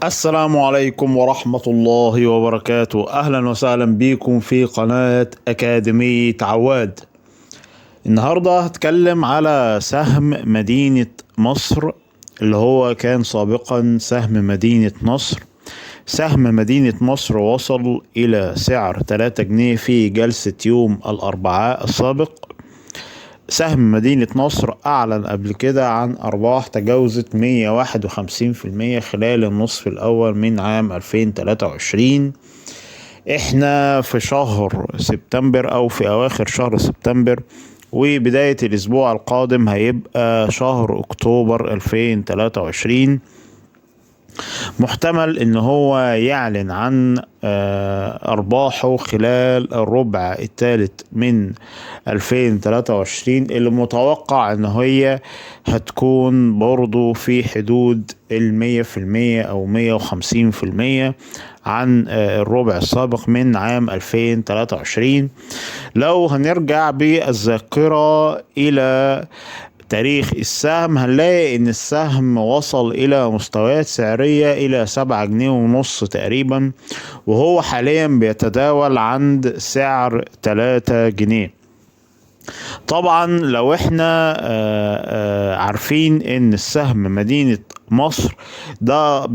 السلام عليكم ورحمة الله وبركاته. أهلا وسهلا بكم في قناة أكاديمية عواد. النهاردة هتكلم على سهم مدينة مصر اللي هو كان سابقا سهم مدينة نصر. سهم مدينة مصر وصل إلى سعر 3 جنيه في جلسة يوم الأربعاء السابق. سهم مدينة نصر أعلن قبل كده عن أرباح تجاوزت 151% خلال النصف الأول من عام 2023. احنا في شهر سبتمبر أو في أواخر شهر سبتمبر، وبداية الأسبوع القادم هيبقى شهر أكتوبر 2023. محتمل ان هو يعلن عن ارباحه خلال الربع الثالث من 2023، اللي متوقع ان هي هتكون برضو في حدود 100% او 150% عن الربع السابق من عام 2023. لو هنرجع بالذاكرة الى تاريخ السهم هنلاقي ان السهم وصل الى مستويات سعرية الى 7.5 جنيه تقريبا، وهو حاليا بيتداول عند سعر 3 جنيه. طبعا لو احنا عارفين ان السهم مدينة مصر ده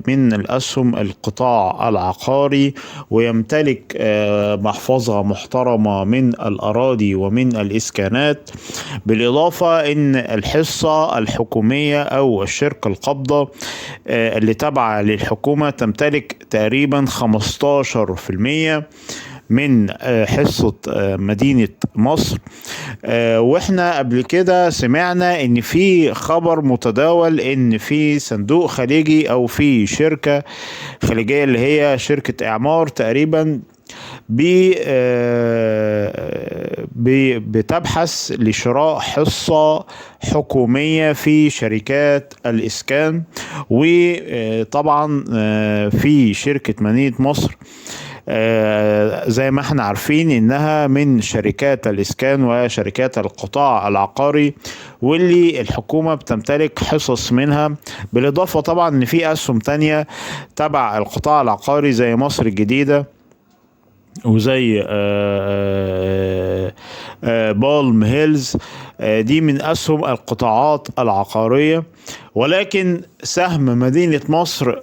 من الاسهم القطاع العقاري، ويمتلك محفظة محترمة من الاراضي ومن الاسكانات، بالاضافة ان الحصة الحكومية او الشركة القابضة اللي تابعة للحكومة تمتلك تقريبا 15% من حصة مدينة مصر. واحنا قبل كده سمعنا ان في خبر متداول ان في صندوق خليجي او في شركة خليجية اللي هي شركة اعمار تقريبا بتبحث لشراء حصة حكومية في شركات الإسكان. وطبعا في شركة مدينة مصر زي ما احنا عارفين انها من شركات الاسكان وشركات القطاع العقاري، واللي الحكومة بتمتلك حصص منها، بالاضافة طبعا ان في اسهم تانية تبع القطاع العقاري زي مصر الجديدة وزي بالم هيلز، دي من أسهم القطاعات العقارية. ولكن سهم مدينة مصر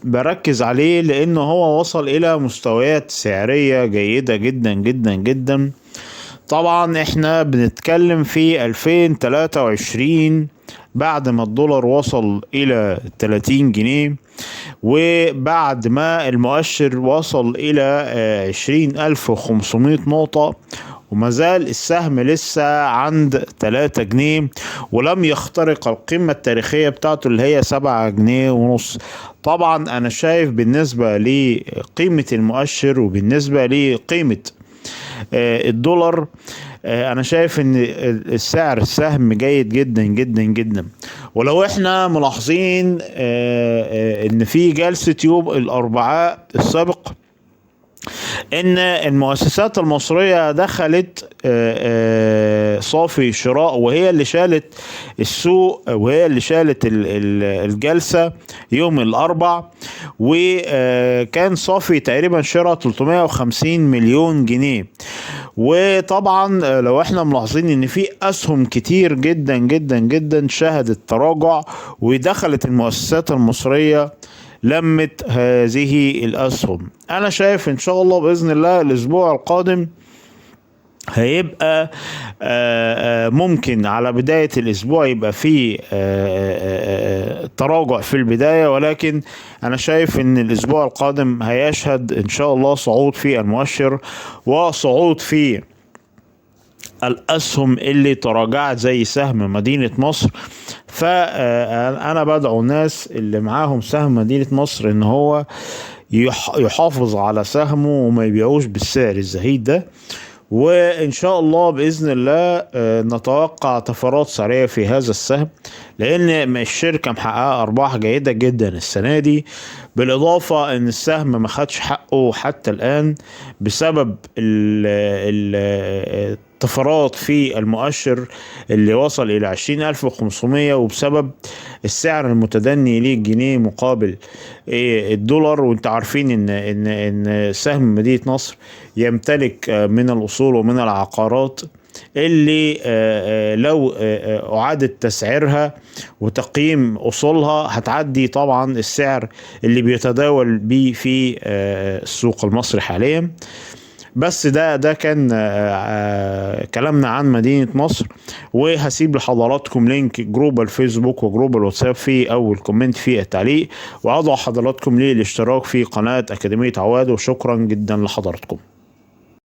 بركز عليه لأنه هو وصل إلى مستويات سعرية جيدة جدا جدا جدا. طبعا احنا بنتكلم في 2023 بعد ما الدولار وصل إلى 30 جنيه، وبعد ما المؤشر وصل إلى 20,500 نقطة، ومازال السهم لسه عند 3 جنيه ولم يخترق القمة التاريخية بتاعته اللي هي 7.5 جنيه. طبعا أنا شايف بالنسبة لقيمة المؤشر وبالنسبة لقيمة الدولار، انا شايف ان السعر السهم جيد جدا جدا جدا. ولو احنا ملاحظين ان في جلسة يوم الاربعاء السابق ان المؤسسات المصرية دخلت صافي شراء، وهي اللي شالت السوق وهي اللي شالت الجلسة يوم الاربع، وكان صافي تقريبا شراء 350 مليون جنيه. وطبعا لو احنا ملاحظين ان في اسهم كتير جدا جدا جدا شهدت تراجع، ودخلت المؤسسات المصرية لمت هذه الأسهم. أنا شايف إن شاء الله بإذن الله الأسبوع القادم هيبقى ممكن على بداية الأسبوع يبقى فيه تراجع في البداية، ولكن أنا شايف إن الأسبوع القادم هيشهد إن شاء الله صعود في المؤشر وصعود في الأسهم اللي تراجعت زي سهم مدينة مصر. فأنا بدعو الناس اللي معاهم سهم مدينة مصر إن هو يحافظ على سهمه وما يبيعوش بالسعر الزهيد ده، وإن شاء الله بإذن الله نتوقع طفرات سعرية في هذا السهم، لأن الشركة محققة أرباح جيدة جدا السنة دي، بالإضافة إن السهم ما خدش حقه حتى الآن بسبب الطفرات في المؤشر اللي وصل إلى 20,500، وبسبب السعر المتدني للجنيه مقابل الدولار. وانت عارفين ان سهم مدينة نصر يمتلك من الأصول ومن العقارات اللي لو أعادت تسعيرها وتقييم أصولها هتعدي طبعا السعر اللي بيتداول بيه في السوق المصري حاليا. بس ده كان كلامنا عن مدينة نصر، وهسيب لحضراتكم link group الفيسبوك و group الواتساب في أول comment في التعليق، وأدعو حضراتكم للاشتراك في قناة أكاديمية عواد، وشكرا جدا لحضراتكم.